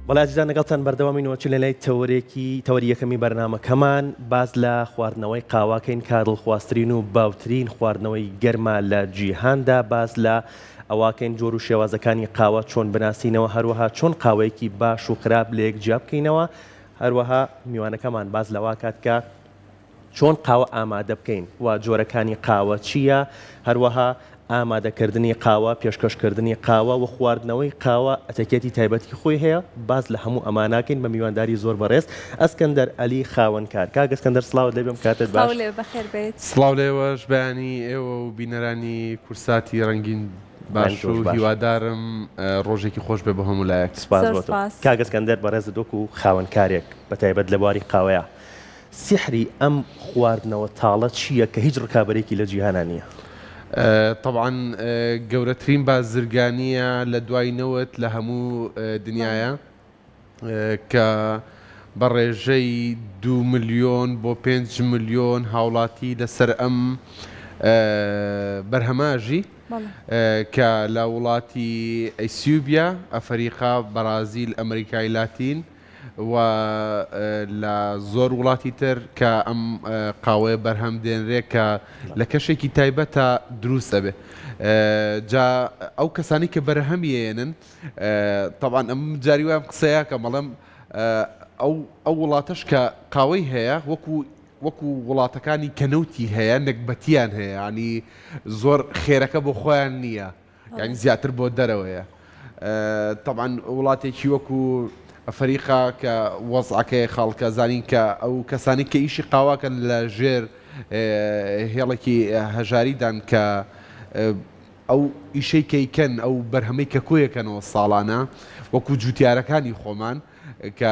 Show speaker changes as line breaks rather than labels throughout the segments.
بەڵێ ئازیزان لەگەڵتان بەردەوامین و چ لە لای تەوەرێکی تەوەری یەکەمی بەرنامەکەمان باس لە خواردنەوەی قاوەکەین کە دڵخوازترین و باوترین خواردنەوەی گەرمە لە جیهاندا باس لە ئەوەکەین جۆر و شێوازەکانی قاوە چۆن بناسینەوە هەروەها چۆن قاوەیەکی باش و خراپ لەیەک جیا بکەینەوە هەروەها میوانەکەمان باس لەوەکات کە چۆن قاوە ئامادە بکەین و جۆرەکانی قاوە چییە، هەروەها ئامادەکردنی قاوە، پێشکەشکردنی قاوە و خواردنەوەی قاوە ئەتەکێتی تایبەتی خۆی هەیە، باس لە هەموو ئەمانەکەین بە میوانداری زۆر بەڕێز ئەسکەندەر عەلی خاوەنکار. کاک ئەسکەندەر سڵاوت لێبێم کاتت باش.
سڵاو لێ بەخێر بێیت.
سڵاو لێوەش بەیانی ئێوە و بینەرانی کورساتی ڕەنگین باش و هیوادارم ڕۆژێکی خۆش بێ بۆ هەموو لایەک.
سپاس بۆ تۆ کاک ئەسکەندەر بەڕێزت وەکو خاوەنکارێک بەتایبەت لە بواری قاوەیا سیحری ئەم خواردنەوە تاڵە چییە کە هیچ ڕکابەرێکی لە جیهانا نییە؟
تەبعەن گەورەترین بازرگانییە لە دوای نەوت لە هەموو دنیایا کە بە ڕێژەی دوو ملیۆن بۆ پێنج ملیۆن هاوڵاتی لەسەر ئەم بەرهەمە ئەژی کە لە وڵاتی ئەیسیوبیا، ئەفەریقا، بەرازیل، ئەمریکای لاتین، و لە زۆر وڵاتی تر کە ئەم قاوەیە بەرهەم دێنرێ کە لە کەشێکی تایبەتە دروست ئەبێ جا ئەو کەسانی کە بەرهەمی ئێنن تەبعەن ئەم جاری وایم قسەیەکەم ئەڵێم ئەو ئەو وڵاتەش کە قاوەی هەیە وەکو وەکو وڵاتەکانی کە نەوتی هەیە نەگبەتیان هەیە ینی زۆر خێرەکە بۆ خۆیان نییە یانی زیاتر بۆ دەرەوەیە تەبعەن وڵاتێکی وەکو ئەفەریقا کە وەزعەکەی خەڵکە زانین کە ئەو کەسانی کە ئیشی قاواکەن لە ژێر هێڵێکی هەژاریدان کە ئەو ئیشەی کەیکەن ئەو بەرهەمەی کە کۆیەکەنەوە ساڵانە وەکو جوتیارەکانی خۆمان کە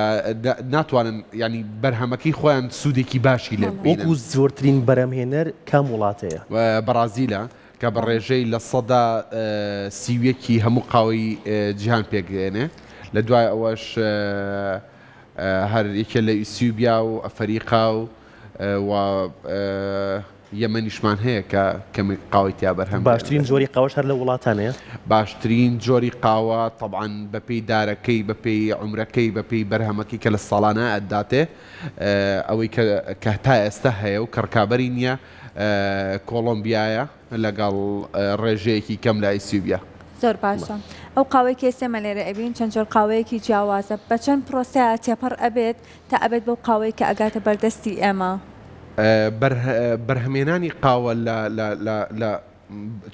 ناتوانن ینی بەرهەمەکەی خۆیان سوودێکی باشی لێ
وەکو زۆرترین بەرەمهێنەر کام وڵاتەیە؟
بەڕازیلە کە بە ڕێژەی 31% ی هەموو قاوەی جیهان پێک دێنێ، لە دوای ئەوەش هەر یەکێ لە ئیسیوبیا و ئەفەریقا و و یەمەنیشمان هەیە کە کەمێک قاوەی تیا بەرهەم
باشترین جۆری قاوەش هەر لەو وڵاتانەیە؟
باشترین جۆری قاوە تەبعەن بەپێی دارەکەی، بەپێی عومرەکەی، بەپێی بەرهەمەکەی کە لە ساڵانە ئەداتێ، ئەوەی کە کە تا ئێستا هەیە و کە ڕکابەری نییە کۆڵۆمبیایە لەگەڵ ڕێژەیەکی کەم لە ئیسیوبیا.
زۆر باشە ئەو قاوەی کە ئێستا ئێمە لێرە ئەبین چەند جۆر قاوەیەکی جیاوازە بە چەند پرۆسەیا تێپەڕ ئەبێت تا ئەبێت بەو قاوەی کە ئەگاتە بەردەستی ئێمە؟
بەرهەمێنانی قاوە لە لە لە لە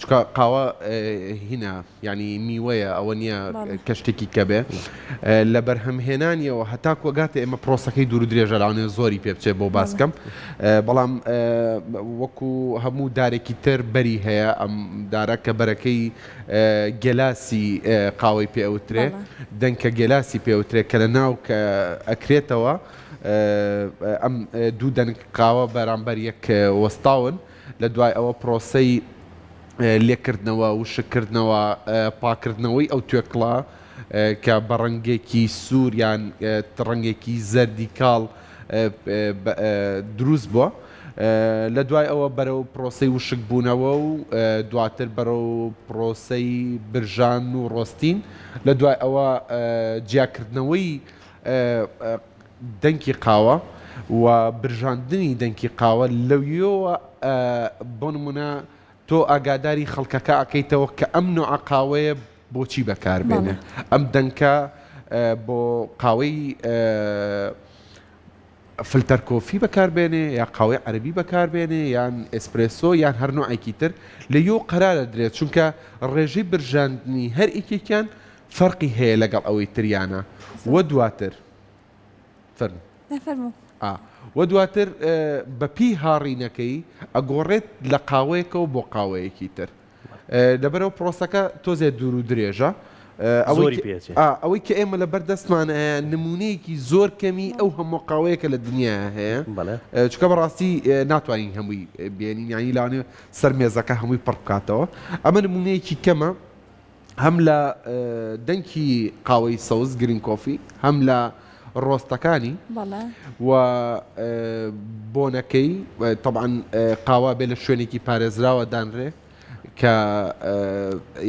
چونکە قاوە هینە یانی میوەیە ئەوە نییە کە شتێکی کە بێ لە بەرهەمهێنانیەوە هەتاکو ئەگاتە ئێمە پرۆسەکەی دوور و درێژە لەوانەیە زۆری پێ بچێت بۆ باس کەم بەڵام وەکو هەموو دارێکی تر بەری هەیە ئەم دارە کە بەرەکەی گێلاسی قاوەی پێ ئەوترێ دەنکە گێلاسی پێ ئەوترێ کە لە ناو کە ئەکرێتەوە ئەم دوو دەنک قاوە بەرامبەر یەک وەستاون لە دوای ئەوە پرۆسەی لێکردنەوە، وشککردنەوە، پاکردنەوەی ئەو توێکڵە کە بە ڕەنگێکی سوور یان ڕەنگێکی زەردی کاڵ دروست بووە. لە دوای ئەوە بەرەو پرۆسەی وشکبوونەوە و دواتر بەرەو پرۆسەی برژان و ڕۆستین، لە دوای ئەوە جیاکردنەوەی دەنکی قاوە و برژاندنی دەنکی قاوە لەویەوە بۆ نمونە تۆ ئاگاداری خەڵکەکە ئەکەیتەوە کە ئەم نوعە قاوەیە بۆچی بەکار بێنێ ئەم دەنکە بۆ قاوەی filter coffee بەکار بێنێ یا قاوەی عەرەبی بەکار بێنێ یان ئێسپرێسۆ یان هەر نوعێکی تر لە یۆ قەرارە درێت چونکە ڕێژەی برژاندنی هەر یەکێکیان فەرقی هەیە لەگەڵ ئەوەی تریانە وە دواتر فەرموو.
نا فەرموو.
ئا وە دواتر بە پێی هاڕینەکەی ئەگۆڕێت لە قاوەیەکەوە بۆ قاوەیەکی تر لەبەرئەوە پرۆسەکە تۆزێ دوور و درێژە ئەوەی
زۆری پێ ئەچێ.
ئا ئەوەی کە ئێمە لەبەر دەستمان هەیە نموونەیەکی زۆر کەمی ئەو هەموو قاوەیە کە لە دنیایا هەیە
بەڵێ.
چونکە بەڕاستی ناتوانین هەمووی بێنین یانی لەوانەیە سەر مێزەکە هەمووی پڕ بکاتەوە ئەمە نموونەیەکی کەمە هەم لە دەنکی قاوەی سەوز، green coffee، هەم لە ڕۆستەکانی و بۆنەکەی، تەبعەن قاوە بێ لە شوێنێکی پارێزراوە دانرێ کە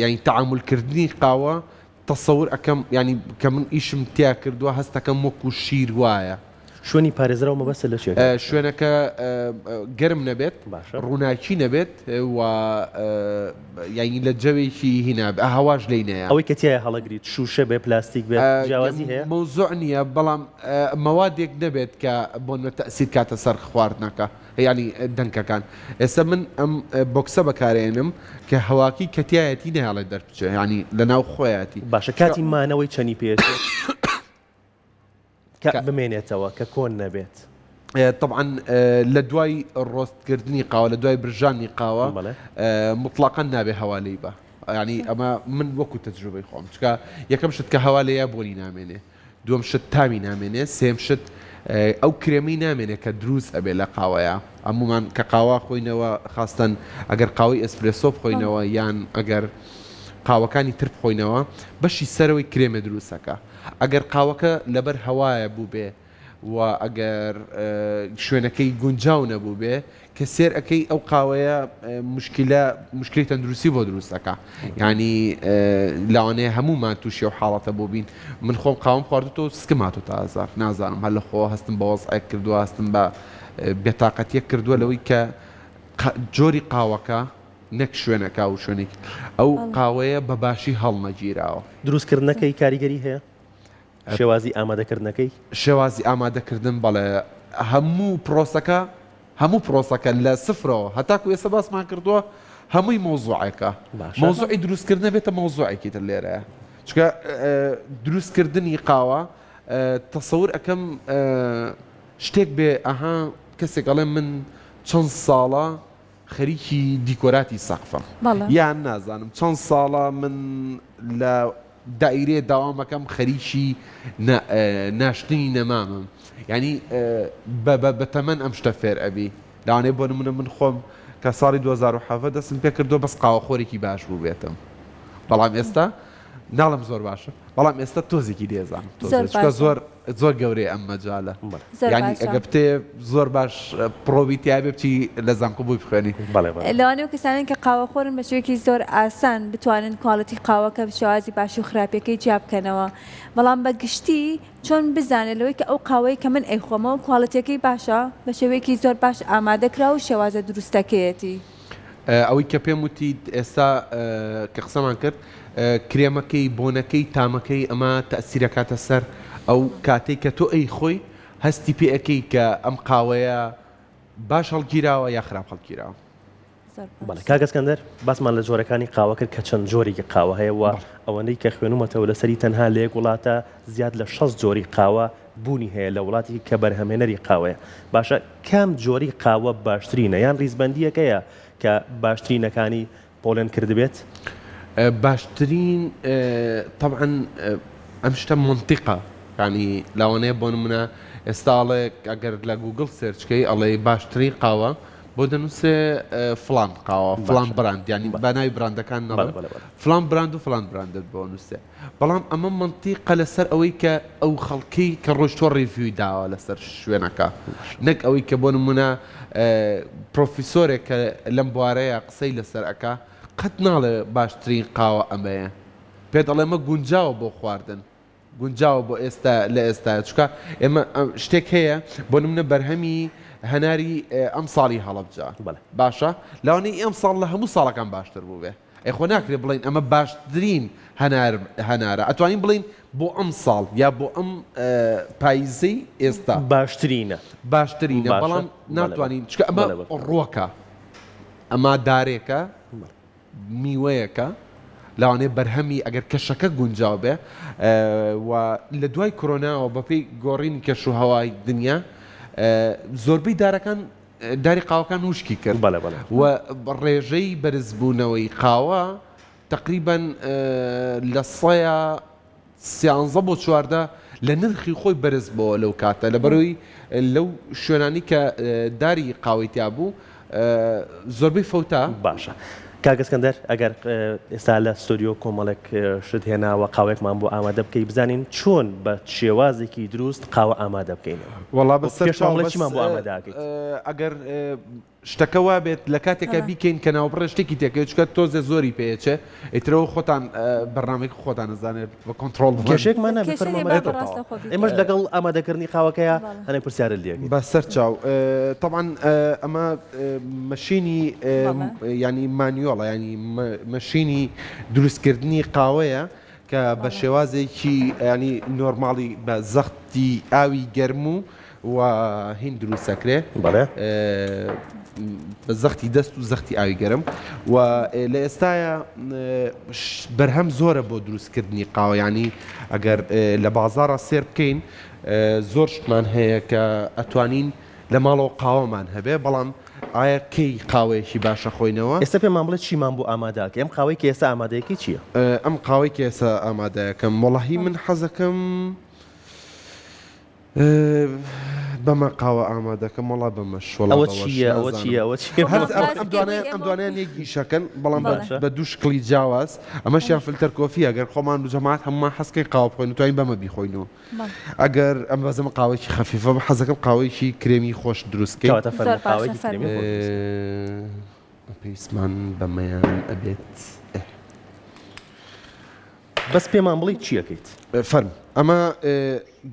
یانی تەعامول کردنی قاوە. تەسەور ئەکەم یانی کە من ئیشم تیا کردووە هەستەکەم وەکو شیر وایە.
شوێنی پارێزراو مەبەستت لە چیە کاک؟
شوێنەکە گەرم نەبێت،
باشە.
ڕووناکی نەبێت و یانی لە جەوێکی هینا هەواش لێی نەیە.
ئەوەی کە تیایا هەڵەگریت شووشە بێ پلاستیک بێت جیاوازی هەیە؟
مەوزوع نییە بەڵام مەوادێک نەبێت کە بۆنمە تەئسیر کاتە سەر خواردنەکە یانی دەنکەکان. ئێستا من ئەم بۆکسە بەکارئێنم کە هەواکەی کە تیایەتی نایەڵێت دەربچێ یانی لەناو خۆیەتی.
باشە کاتی مانەوەی چەنی پێ ئەچێت؟ کە بمێنێتەوە کە کۆن نەبێت.
تەبعەن لە دوای roast کردنی قاوە لە دوای برژانی قاوە موتڵەقەن نابێ هەوا لێی با یانی ئەمە من وەکو تەجروبەی خۆم چکە یەکەم شت کە هەوا لێیە بۆنی نامێنێ دووەم شت تامی نامێنێ سێم شت ئەو کرێمەی نامێنێ کە دروست ئەبێ لە قاوەیە هەموومان کە قاوە خۆینەوە خاستەن ئەگەر قاوەی ئێسپرێسۆ بخۆینەوە یان ئەگەر قاوەکانی تر بخۆینەوە بەشی سەرەوەی کرێمە دروستەکە ئەگەر قاوەکە لەبەر هەوایە بووبێ و ئەگەر شوێنەکەی گونجاو نەبووبێ کە سێر ئەکەی ئەو قاوەیە مشکلە مشکلی تەندروستی بۆ دروست ئەکا یعنی لەوانەیە هەموومان تووشی ئەو حاڵەتە بووبین من خۆم قاوەم خواردوتەوە سکم هاتوتە ئازار نازانم هەر لە خۆ هەستم بە وەزعێک کردووە هەستم بە بێتاقەتیەک کردووە لەوەی کە جۆری قاوەکە نەک شوێنەکە و شوێنێکی ئەو قاوەیە بە باشی هەڵنەگیراوە.
دروستکردنەکەی کاریگەری هەیە؟ شێوازی ئامادەکردنەکەی؟
شێوازی ئامادەکردن بەڵێ هەموو پرۆسەکە هەموو پرۆسەکە لە سفرەوە هەتاکو ئێستا باسمان کردووە هەمووی مەوزوعێکە مەوزوعی دروستکردنە بێتە مەوزوعێکی تر لێرەیە چونکە دروستکردنی قاوە تەسەور ئەکەم شتێک بێ ئەها کەسێک ئەڵێ من چەند ساڵە خەریکی دیکۆراتی سەقفم یان نازانم چەند ساڵە من لە دائیرەیە داوامەکەم خەریکی ناشتنی نەمامم یانی بە تەمەن ئەم شتە فێر ئەبی لەوانەیە بۆ نمونە من خۆم کە ساڵی 2017 دەستم پێ کردووە بەس قاوەخۆرێکی باش بووبێتم بەڵام ئێستا ناڵم زۆر باشە بەڵام ئێستا تۆزێکی لێزانم تۆزێک زۆر زۆر گەورەیە ئەم مەجالە یانی ئەگە بتێ زۆر باش پڕۆوی تیابێ بچی لە زانکۆ بۆی بخوێنی.
لەوانەیە ئەو کەسانەی کە قاوە خۆرن بە شێوەیەکی زۆر ئاسان بتوانن quality قاوەکە بە شێوازی باشی و خراپیەکەی جیا بکەنەوە بەڵام بە گشتی چۆن بزانێت لەوەی کە ئەو قاوەی کە من ئەیخۆمەوە quality ەکەی باشە بە شێوەیەکی زۆر باش ئامادە کراوە و شێوازە دروستەکەیەتی.
ئەوەی کە پێم وتیت ئێستا کە قسەمان کرد کرێمەکەی بۆنەکەی تامەکەی ئەمە تەئسیرەکاتە سەر ئەو کاتەی کە تۆ ئەیخۆی هەستی پێ ئەکەی کە ئەم قاوەیە باش هەڵگیراوە یا خراپ هەڵگیراوە.
بەڵێ کاک ئەسکەندەر باسمان لە جۆرەکانی قاوە کرد کە چەند جۆرێکی قاوە هەیە و ئەوەندەی کە خوێنومەتەوە لەسەری تەنها لە یەک وڵاتە زیاد لە 60 جۆری قاوە بوونی هەیە لە وڵاتێکی کە بەرهەمهێنەری قاوەیە باشە کام جۆری قاوە باشترینە یان ڕیزبەندییەکەیە کە باشترینەکانی پۆلێن کردبێت؟
باشترین تەبعەن ئەم شتە مەنتیقە یانی لەوانەیە بۆ نمونە ئێستا ئەڵێ ئەگەر لە گوگڵ search کەی ئەڵێ باشترین قاوە بۆ دەنووسێ فڵان قاوە فڵان brand یانی بە ناوی براندەکان نەڵێم فڵان براند و فڵان براندت بۆ نووسێ بەڵام ئەمە مەنتیقە لەسەر ئەوەی کە ئەو خەڵکەی کە ڕۆیشتووە review ی داوە لەسەر شوێنەکە نەک ئەوەی کە بۆ نمونە پرۆفیسۆرێک کە لەم بوارەیە قسەی لەسەر ئەکا قەت ناڵێ باشترین قاوە ئەمەیە پێت ئەڵێ ئەمە گونجاوە بۆ خواردن گونجاوە بۆ ئێستا لە ئێستایا چونکە ئێمە شتێک هەیە بۆ نمونە بەرهەمی هەناری ئەم ساڵی هەڵەبجە باشە لەوانەیە ئەم ساڵ لە هەموو ساڵەکان باشتر بووبێ ئەی خۆ ناکرێ بڵێین ئەمە باشترین هەنار هەنارە ئەتوانین بڵێین بۆ ئەم ساڵ یا بۆ ئەم پایزەی ئێستا
باشترینە
باشترینە بەڵام ناتوانین چکە ئەمە ڕوەکە ئەمە دارێکە میوەیەکە لەوانەیە بەرهەمی ئەگەر کەشەکە گونجاو بێ و لە دوای کرۆناوە بەپێی گۆڕینی کەش و هەوای دنیا زۆربەی دارەکان داری قاوەکان وشکی کرد
بەڵێ بەڵێ.
و ڕێژەی بەرزبوونەوەی قاوە تەقریبەن لە سەیا سیانزە بۆ 14 لە نرخی خۆی بەرز بۆوە لەو کاتە لەبەرەوەی لەو شوێنانی کە داری قاوەی تیا بوو زۆربەی فەوتا.
باشە کاک ئەسکەندەر ئەگەر ئێستا لە ستۆدیۆ کۆمەڵێک شت هێناوە قاوەیەکمان بۆ ئامادە بکەی بزانین چۆن بە شێوازێکی دروست قاوە ئامادە بکەینەوە
وەڵا بەسەر
پێش
چاو
بڵێ
بەس
چیمان بۆ ئامادە ئەکەیت؟
ئەگەر. شتەکە وابێت لە کاتێکا بیکەین کە ناوبڕێ شتێکی تێکەوێت چونکە تۆزێ زۆری پێ ئەچێ ئیترەوە خۆتان بەرنامەی خۆتان ئەزانێت بە کۆنتڕۆڵ بڵێن.
کێشەیەکمان نابێت
کێشە
فەرموو
نیە با
ئامادە
بە
بکە.
ڕاستەوخۆ بیکەین.
ئێمەش لەگەڵ ئامادەکردنی قاوەکەیا
بەڵێ.
هەنێک پرسیارت لێ ئەکەین.
بە سەر چاو تەبعەن ئەمە مەشینی
بەڵێ.
یانی manual ە یانی مەشینی دروستکردنی قاوەیە کە بە شێوازێکی ینی normal ی بە زەختی ئاوی گەرم و و هین دروست ئەکرێ
بەڵێ.
بە زەختی دەست و زەختی ئاوی گەرم و لە ئێستایا بەرهەم زۆرە بۆ دروستکردنی قاوە یانی ئەگەر لە بازاڕا سێر بکەین زۆر شتمان هەیە کە ئەتوانین لە ماڵەوە قاوەمان هەبێ بەڵام ئایا کەی قاوەیەکی باشە خۆینەوە؟
ئێستا پێمان بڵێ چیمان بۆ ئامادە ئەکەی؟ ئەم قاوەی کە ئێستا ئامادەیەکەی چییە؟
ئەم قاوەی کە ئێستا ئامادەیەکەم وەڵاهی من حەزەکەم بەمە قاوە ئامادەکەم وەڵا بەمەش وەڵا
ئەوە
بەوەش
چییە ئەوە
نازانم
چییە ئەوە چییە
هەر
بۆ
ئەم
باس
ئەم
بکەی
دوانەیان
بۆی
ئەم
ئێمە
دوانەیان یەک ئیشەکەن بەڵام بە
بەڵێ
بە دوو شکڵی جیاواز ئەمەشیان filter coffee ئەگەر خۆمان و جەماعەت هەموومان حەزکەین قاوە بخۆین و توانین بەمە بیخۆینەوە
بەڵێ
ئەگەر ئەم بەزەمە قاوەیەکی خەفیفە بە حەزەکەم قاوەیەکی کرێمی خۆش دروست کەین
کەواتە
زۆر
فەرموو
باشە
قاوەیەکی کرێمی
فەرموو
خۆش دروست کەین.
ئێ، پێویستمان بەمەیان ئەبێت ئێ.
بەس پێمان بڵی چی ئەکەیت؟
فەرموو ئەمە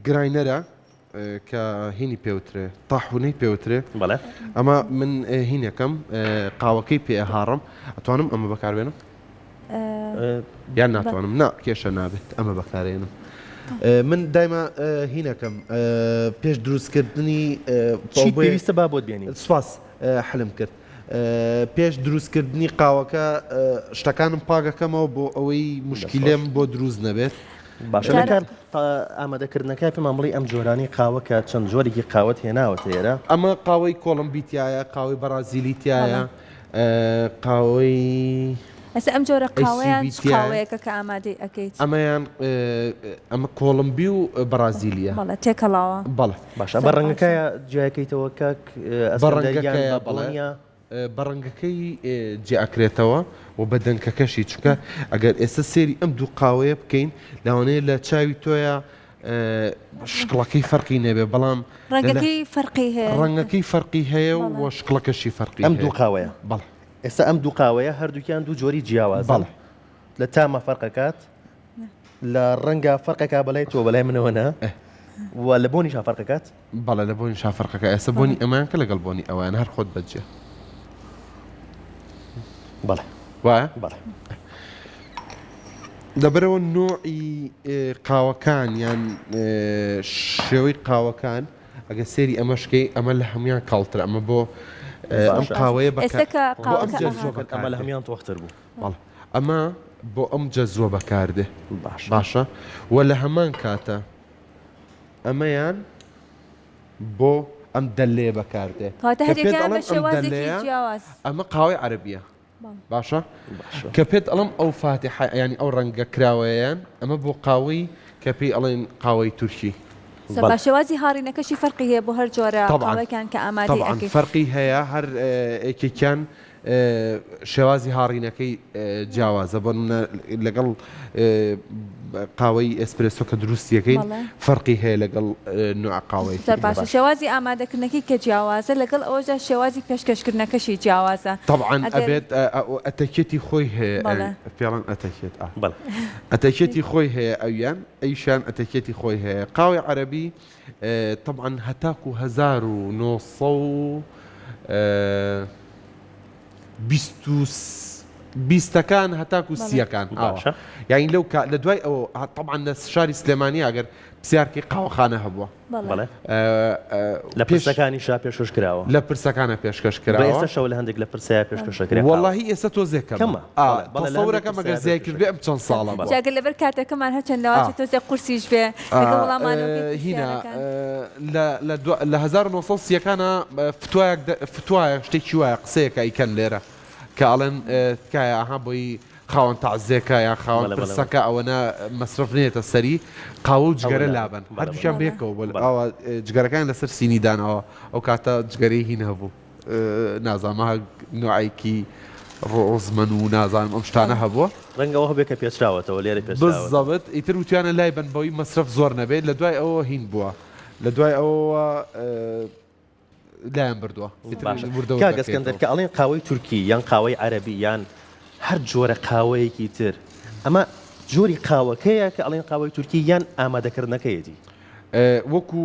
grinder ە کە هینی پێوترێ تاحونەی پێوترێ
بەڵێ
ئەمە من هینەکەم قاوەکەی پێ ئەهاڕم ئەتوانم ئەمە بەکاربێنم یان ناتوانم نا کێشە نابێت ئەمە بەکارێنم من دایمە هینەکەم پێش دروستکردنی
چی پێویستە با بۆت بێنین
سپاس حلم کرد پێش دروستکردنی قاوەکە شتەکانم پاکەکەمەوە بۆ ئەوەی موشکیلەم بۆ دروست نەبێت.
باشە لە کار ئامادەکردنەکە پێمان بڵی ئەم جۆرانی قاوە کە چەند جۆرێکی قاوەت هێناوەتە ئێرە؟
ئەمە قاوەی کۆڵمبی تایە، قاوەی بەڕازیلی تایە، قاوەی
ئەسە ئەم جۆرە قاوەیان
ئەیسیبی
چ
تایە.
قاوەیەکە کە ئامادەی ئەکەیت؟
ئەمەیان ئەمە کۆڵمبی و بەڕازیلیە.
بەڵێ تێکەڵاوە.
بەڵێ.
باشە بە ڕەنگەکەیە جیاکەیتەوە کاک ئەسکەندەر یان
بە
بە
ڕەنگەکەیە بەڵێ.
بۆنیە؟
بە ڕەنگەکەی جیا ئەکرێتەوە و بە دەنکەکەشی چونکە ئەگەر ئێستا سێری ئەم دوو قاوەیە بکەین لەوانەیە لە چاوی تۆیا شکڵەکەی فەرقی نەبێ بەڵام
ڕەنگەکەی فەرقی هەیە.
ڕەنگەکەی فەرقی هەیە و شکڵەکەشی فەرقی
ئەم
هەیە.
دوو قاوەیە.
بەڵێ.
ئێستا ئەم دوو قاوەیە هەردووکیان دوو جۆری جیاوازن.
بەڵێ.
لە تامە فەرقەکات لە ڕەنگا فەرقەکا بەلای تۆ بەلای منەوە نا و لە بۆنیشا فەرقەکات؟
بەڵێ لە بۆنیشا فەرقەکا ئێستا بۆنی ئەمەیان کە لەگەڵ بۆنی ئەویان هەر خۆت بەجێ.
بەڵێ.
وایە؟
بەڵێ.
لەبەرەوە نۆعی قاوەکان یان شێوەی قاوەکان ئەگەر سێری ئەمەش کەی ئەمە لە هەموان کاڵترە ئەمە بۆ ئەم قاوەیە بەکار
ئێستا کە
بۆ ئەم
قاوەکە
جەزوە
ئەها.
بەکار
ئەمە لە
دێ.
هەموان تۆختر بوو.
بەڵێ ئەمە بۆ ئەم جەزوە بەکاردێ
باشە.
باشە و لە هەمان کاتە ئەمەیان بۆ ئەم دەلەیە بەکاردێ
کەواتە
کە
هەر
پێت
یەکەیان
ئەڵێم
بە
ئەم
شێوازێکی
دەلەیە
جیاواز.
ئەمە قاوەی عەرەبیە باشە
باشە.
کە پێت ئەڵێم ئەو فاتیحە یانی ئەو ڕەنگە کراوەیەیان ئەمە بۆ قاوەی کە پێی ئەڵێن قاوەی تورکی.
سە بە شێوازی هاڕینەکەشی فەرقی هەیە بۆ هەر جۆرە
تەبعەن
قاوەیەکیان کە ئامادەی
تەبعەن
ئەکەی.
فەرقی هەیە هەر یەکێکیان شێوازی هاڕینەکەی جیاوازە بۆ نمونە لەگەڵ قاوەی ئێسپرێسۆ کە دروستیەکەین فەرقی هەیە لەگەڵ نوع قاوەی
زۆر باشە شێوازی ئامادەکردنەکەی کە جیاوازە لەگەڵ ئەوەشدا شێوازی پێشکەشکردنەکەشی جیاوازە
تەبعەن ئەبێت ئەتەکێتی خۆی هەیە پێڵەن ئەتەکێت ئەتەکێتی خۆی هەیە ئەویان ئەیشان ئەتەکێتی خۆی هەیە قاوەی عەرەبی تەبعەن هەتاکو 1900 20 و بیستەکان هەتاکو سیەکان
باشە
یانی لەو کا لە دوای ئەوە تەبعەن لە شاری سلێمانی ئەگەر پرسیارکەی قاوەخانە هەبووە
بەڵێ لە پرسەکانیشا پێشکەش کراوە
لە پرسەکانە پێشکەش کراوە
ئێستاشەوە لە هەندێک لە پرسەیە پێشکەش دەکرێت
وەڵاهی ئێستا تۆزێک
کەمە
تەسەورەکەم ئەگەر زیای کردبێ ئەم چەند ساڵە بووە
جا گەر لەبەر کاتەکەمان هەرچەند لەوانەیە تۆزێک قورسیش بێ لەگەڵ وەڵامانەوەکەی
هینا
پرسیارەکان.
لە لە دو لە 1930 ەکانا فتوایەک فتوایەک شتێکی وایە قسەیەکە ئەیکەن لێرە کە ئەڵێن تکایە ئەها بۆی خاوەن تەعزێکە یان خاوەن پرسەکە ئەوەنە مەسرەف نەیەتە سەری قاوە و جگەرە لابەن هەردووکیان بەیەکەوە بوون ئاوا جگەرەکان لەسەر سینی داناوە ئەو کاتە جگەرەی هین هەبوو نازانم نوعێکی ڕۆزمەن و نازانم ئەم شتانە هەبووە
ڕەنگە ئەوە هەبێ کە پێچراوەتەوە لێرە پێچراوەتەوە.
بزەبت ئیتر وتویانە لای بەن بەوەی مەسرەف زۆر نەبێت لە دوای ئەوە هین بووە لە دوای ئەوە. لایان بردووە
باشە کاک ئەسکەندەر کە ئەڵێن قاوەی تورکی یان قاوەی عەرەبی یان هەر جۆرە قاوەیەکی تر ئەمە جۆری قاوەکەیە کە ئەڵێن قاوەی تورکی یان ئامادەکردنەکەیەتی؟
وەکو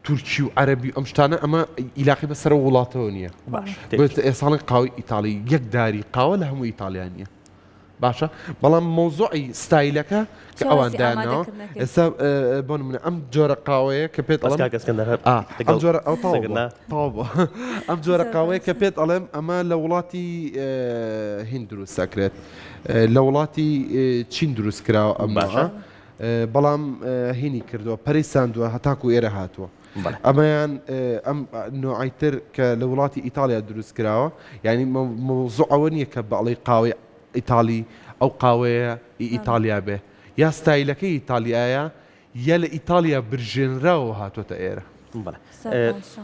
تورکی و عەرەبی و ئەم شتانە ئەمە ئیلاقی بە سەرەوە وڵاتەوە نییە
باش
ئێساڵی قاوەی ئیتاڵی یەک داری قاوە لە هەموو ئیتاڵیا نییە باشە بەڵام مەوزوعی ستایلەکە کە ئەوان دایانناوە ئێستا بۆ نمونە ئەم جۆرە قاوەیە کە پێت ئەڵێم
کاک ئەسکەندەر هەر
ئەم جۆرە ئەو تەواو بووە تەواو بووە ئەم جۆرە قاوەیە کە پێت ئەڵێم ئەمە لە وڵاتی هین دروست ئەکرێت لە وڵاتی چین دروست کراوە ئەم
باشە
بەڵام هینی کردووە پەرەی ساندووە هەتاکو ئێرە هاتووە ئەمەیان ئەم نوعی تر کە لە وڵاتی ئیتاڵیا دروست کراوە یعنی مەوزوع ئەوە نییە کە بەڵی قاوەی ئیتاڵی ئەو قاوەیە ئی ئیتاڵیا بێ یا ستایلەکەی ئیتالیایە یا لە ئیتاڵیا برژێنراوە هاتۆتە ئێرە.
بەڵێ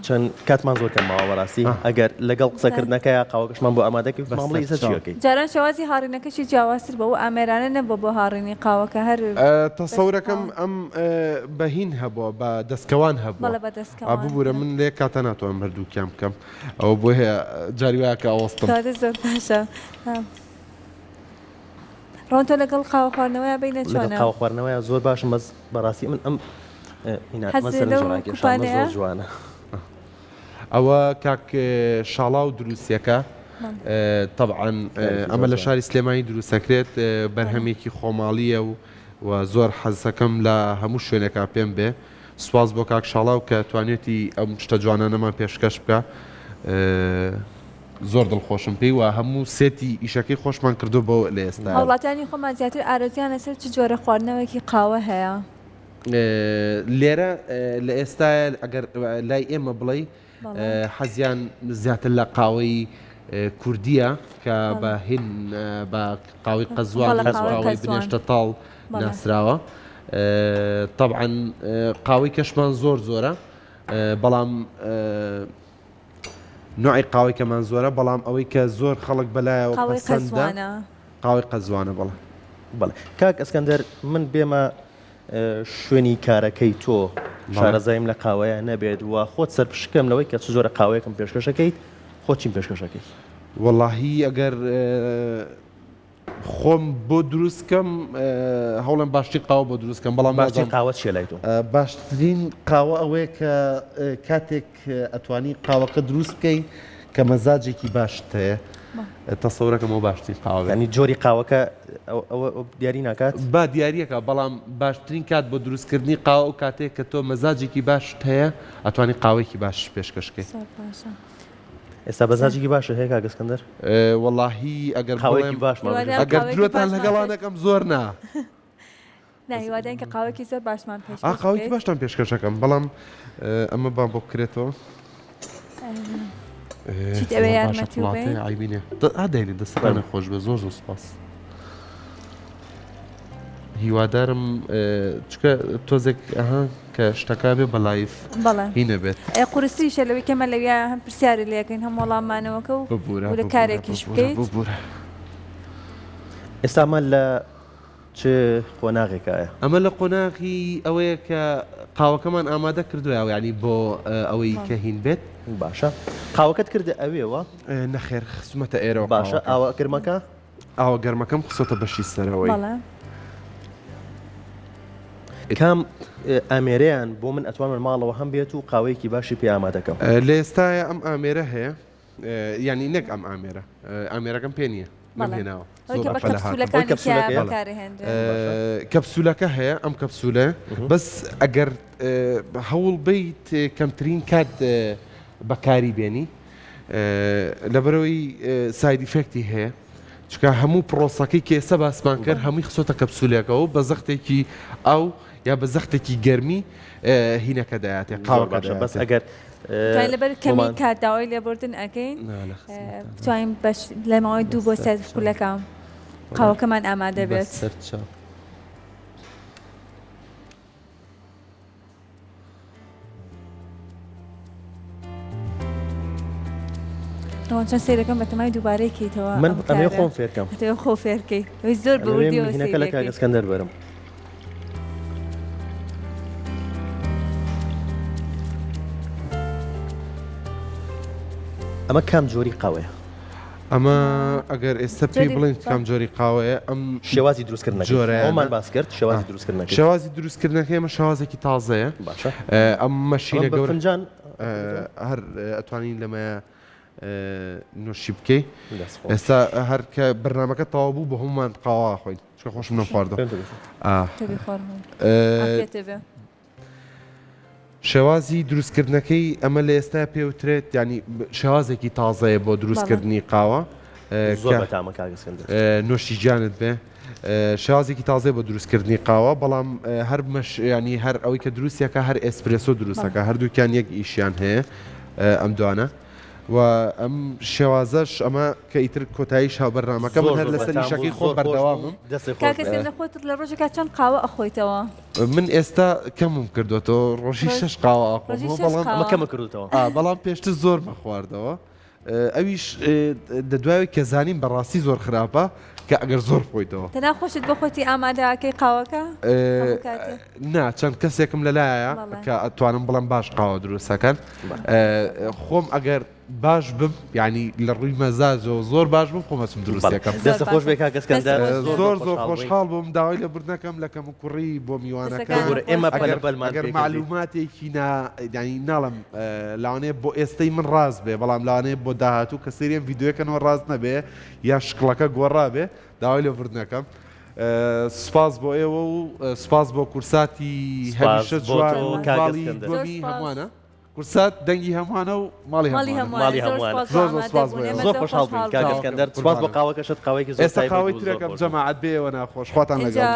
چەند کاتمان زۆر کەم ماوە بەڕاستی ئەگەر لەگەڵ قسەکردنەکەیا قاوەکەشمان بۆ ئامادە کرد مامڵی ئیسە چی ئەکەی؟
جاران شێوازی هاڕینەکەشی جیاوازتر بوو ئەو ئامێرانە نەبووە بۆ هاڕینی قاوەکە هەر
تەسەورەکەم ئەم بە هین هەبووە بە دەستکەوان هەبووە.
بەڵێ بە دەستکەوان.
ببورە من لە یەک کاتا ناتوانم هەردووکیان بکەم ئەوە بۆیە جاری وایە کە ئەوەستم.
کەواتە زۆر باشە. ڕۆن تۆ لەگەڵ قاوە خواردنەوەیا بینە
لەگەڵ
چۆنە؟
قاوە خواردنەوەیا زۆر باشم بەس بەڕاستی من ئەم هینا
حەزت
مەسەلەن
لەو
زۆر ڕاکێشا ئەمە
کوپانەیە؟
زۆر جوانە.
ئەوە کاک شاڵاو دروستیەکە تەبعەن ئەمە لە شاری سلێمانی دروستەکرێت بەرهەمێکی خۆماڵیە و و زۆر حەزەکەم لە هەموو شوێنێکا پێم بێ سوپاس بۆ کاک شاڵاو کە توانیوێتی ئەم شتە جوانانەمان پێشکەش بکا زۆر دڵخۆشم پێی و هەموو سێتی ئیشەکەی خۆشمان کردو بۆ لە ئێستا.
هاوڵاتیانی خۆمان زیاتر ئارەزویان لەسەر چ جۆرە خواردنەوەیەکی قاوە هەیە؟
لێرە لە ئێستایا ئەگەر لای ئێمە بڵێی حەزیان زیاتر لە قاوەی کوردیە کە بە هین بە قاوەی قەزوان قاوەی بنێشتە تاڵ ناسراوە تەبعەن قاوەی کەشمان زۆر زۆرە بەڵام نوعی قاوەی کەمان زۆرە بەڵام ئەوەی کە زۆر خەڵک بەلایەوە
قاوەی
پەسەندە
قەزوانە.
قاوەی قەزوانە بەڵێ.
بەڵێ کاک ئەسکەندەر من بێمە شوێنی کارەکەی تۆ شارەزایم لە قاوەیە نەبێت و خۆت سەرپشکەم لەوەی کە چ جۆرە قاوەیەکم پێشکەشەکەیت خۆت چیم پێشکەشەکەیت؟
وەڵاهی ئەگەر خۆم بۆ دروست کەم هەوڵێم باشترین قاوە بۆ دروست کەم بەڵام
باشترین قاوە چیە لای تۆ؟
باشترین قاوە ئەوەیە کە کاتێک ئەتوانی قاوەکە دروست بکەی کە مەزاجێکی باشت هەیە تەسەورەکەم ئەو باشترین قاوە بێت.
یانی جۆری قاوەکە ئەوە دیاری ناکات؟
با دیاریەکە بەڵام باشترین کات بۆ دروستکردنی قاوە ئەو کاتەیە کە تۆ مەزاجێکی باشت هەیە ئەتوانی قاوەیەکی باش پێشکەش کەی.
زۆر باشە.
ئێستا بەزاجێکی باشت هەیە کاک ئەسکەندەر؟
وەڵاهی ئەگەر
قاوەیەکی
بڵێم
باشمان
هیوادارم
پێشکەش
ئەگەر
قاوەیەکی
درۆتان
باشمان
لەگەڵا
پێش
نەکەم زۆر نا.
نا هیواداین کە قاوەیەکی زۆر باشمان
ئا
پێشکەش
قاوەیەکی
بکەیت.
باشتان پێشکەش ئەکەم بەڵام ئەمە با بۆ بکرێتەوە.
چیت ئەوێ
زۆر باشە
یارمەتی و بەین؟
قوڵاتەیە عەیبی نییە. دە ئا داینێ دەستتان خۆش بێ زۆر زۆر سوپاس. هیوادارم چونکە تۆزێک ئەها کە شتەکە بێ بە live
بەڵێ
هی نەبێت.
ئێ قورستریشە لەوەی کە ئێمە لەویا هەم پرسیاری لێ ئەکەین هەم وەڵاممانەوەکە و
ببورە
و لە
ببورە
کارێکیش
ببورە
بکەیت.
ببورە.
ئێستا ئەمە لە چ قۆناغێکایە؟
ئەمە لە قۆناغی ئەوەیە کە قاوەکەمان ئامادە کردووە یانی بۆ ئەوەی کە هین بێت.
باشە قاوەکەت کردە ئەوێوە؟
نەخێر خستومەتە ئێرەوە
باشە
قاوەکە.
ئاوە گەرمەکە؟
ئاوە گەرمەکەم خستۆتە بەشی سەرەوەی.
بەڵێ.
کام ئامێرەیان بۆ من ئەتوانم لە ماڵەوە هەم بێت و قاوەیەکی باشی پێ ئامادەکەم؟
لە ئێستایا ئەم ئامێرە هەیە یانی نەک ئەم ئامێرە ئامێرەکەم پێ نییە نەمهێناوە
ئەوەی
زۆر
کە بە
بەپەلە هاتم.
ئەوەی
کەپسولەکانی تیا
کەپسولەکەیە؟
بەکارئەهێنرێن.
کەپسولەکە هەیە ئەم کەپسولە بەس ئەگەر هەوڵ بەیت کەمترین کات بەکاری بێنی لەبەرئەوەی side effect ی هەیە چونکە هەموو پرۆسەکەی کە ئێستا باسمان کرد هەمووی خستۆتە کەپسولێکەوە بە زەختێکی ئاو یا بە زەختێکی گەرمی هینەکە دەیاتێ
زۆر
قاوەکە
باشە بەس
دەیاتێ.
ئەگەر
بتوانین لەبەر کەمی
بۆمان
کات داوای لێبوردن ئەکەین
نا لە خزمەتانم.
بتوانین بەش لە ماوەی دوو بۆ سێ
بەسەر چاو.
خولەکە قاوەکەمان ئامادە بێت.
بەسەر چاو.
ڕۆن چەند سەیرەکەم بەتەمای دووبارەی کەیتەوە
من
ئەم
ئەمەوێ
کارە.
خۆم فێرکەم.
ئەتەوێ خۆ فێرکەی ئەوەی زۆر بە
ئەمەوێ
وردیەوە
مهینەکە لە کاک
سەیرەکەی.
ئەسکەندەر بەرم. ئەمە کام جۆری قاوەیە؟
ئەمە ئەگەر ئێستا پێی بڵێن کام جۆری قاوەیە ئەم
شێوازی دروستکردنەکەی
جۆرەیانە.
ئەومان باس کرد شێوازی دروستکردنەکەی.
شێوازی دروستکردنەکەی ئەمە شێوازێکی تازەیە
باشە
ئەم مەشینە
ئەمە بە
گەورە
فنجان
هەر ئەتوانین لەمەیە نۆشی بکەی
دەست خۆش.
ئێستا هەر کە بەرنامەکە تەواو بوو بە هەموومان قاوە خۆین چونکە خۆشم نەخواردووە.
پێم تۆ بێ.
ئا.
تۆ بیخۆرمەوە. عافیەتێ بێ.
شێوازی دروستکردنەکەی ئەمە لە ئێستا پێوترێت ینی شێوازێکی تازەیە بۆ دروستکردنی قاوە
زۆر بەتامە کاک اسکندر.
نۆشی گیانت بێ شێوازێکی تازەیە بۆ دروستکردنی قاوە بەڵام هەر مەش ینی هەر ئەوەی کە دروستەکە هەر ئێسپرێسۆ دروستەکە هەردووکیان یەک ئیشیان هەیە ئەم دوانە و ئەم شێوازەش ئەمە کە ئیتر کۆتاییش هاوبەرنامەکە من
زۆر
هەر
زۆر
لەسەر
بەتام
ئیشەکەی
بوو
خۆم
زۆر خۆش بوو
بەردەوامم
دەستت خۆش
کاکە
بێ.
سێن لە خۆت لە ڕۆژێکا چەند قاوە ئەخۆیتەوە؟
من ئێستا کەمم کردوەتەوە ڕۆژی
ڕۆژ
شەش قاوە
ڕۆژی
ئەخۆمەوە
شەش
بەڵام
ئەمە
قاوە
کەمە کردوتەوە.
ئا بەڵام پێشتر زۆرمە خواردەوە ئەویش دە دوای کە زانیم بەڕاستی زۆر خراپە کە ئەگەر زۆر بخۆیتەوە.
تەنها خۆشت بۆ خۆتی ئامادە ئەکەی قاوەکە هەموو کاتێ؟
نا چەند کەسێکم لەلایە
بەڵێ.
کە ئەتوانم بڵێم باش قاوە دروست ئەکەن خۆم ئەگەر باش بم یانی لە ڕووی مەزاجەوە زۆر باش بم خۆم ئەچم دروستی ئەکەم.
زۆر
دەستت خۆش
باشە
بێ کاک
دەست
ئەسکەندەر
خۆش
زۆر
زۆر
زۆر
زۆر
خۆشحاڵ بووین.
خۆشحاڵ بووم داوای لێبوردنەکەم لە کەم و کوڕی بۆ میوانەکان
دەستەکانت
ببورە
خۆش
ئێمە
بێ.
پەلە
ئەگەر
پەلمان
ئەگەر
پێ کردی.
مەعلوماتێکی نا یانی ناڵێم لەوانەیە بۆ ئێستەی من ڕاست بێ بەڵام لەوانەیە بۆ داهاتوو کە سەیری ئەم ڤیدیۆیەکەنەوە ڕاست نەبێ یا شکڵەکە گۆڕابێ داوای لێبوردنەکەم سوپاس بۆ ئێوە و سوپاس بۆ کورساتی
سوپاس
هەمیشە
بۆ
جوان
تۆ
و
کاک
ماڵی
ئەسکەندەر.
زۆر
دووەمی
سوپاس.
هەمووانە. کورسات دەنگی هەمووانە و ماڵی
ماڵی
هەمووانە.
هەمووانە
ماڵی
زۆر
هەمووانە.
سوپاس بۆ
زۆر زۆر
ئامادە
سوپاس بۆ
بوون
ئێوە.
ئێمە
زۆر
زۆر
خۆشحاڵ بووین
خۆشحاڵ
کاک
بووین.
ئەسکەندەر سوپاس بۆ
قوربانت.
قاوەکەشت قاوەیەکی زۆر
ئێستا
تایبەت
قاوەی
بوو زۆر
ترەکەم
خۆش بوو.
جەماعەت بێ ئێوە ناخۆش خواتان لەگەڵ.
ئینجا.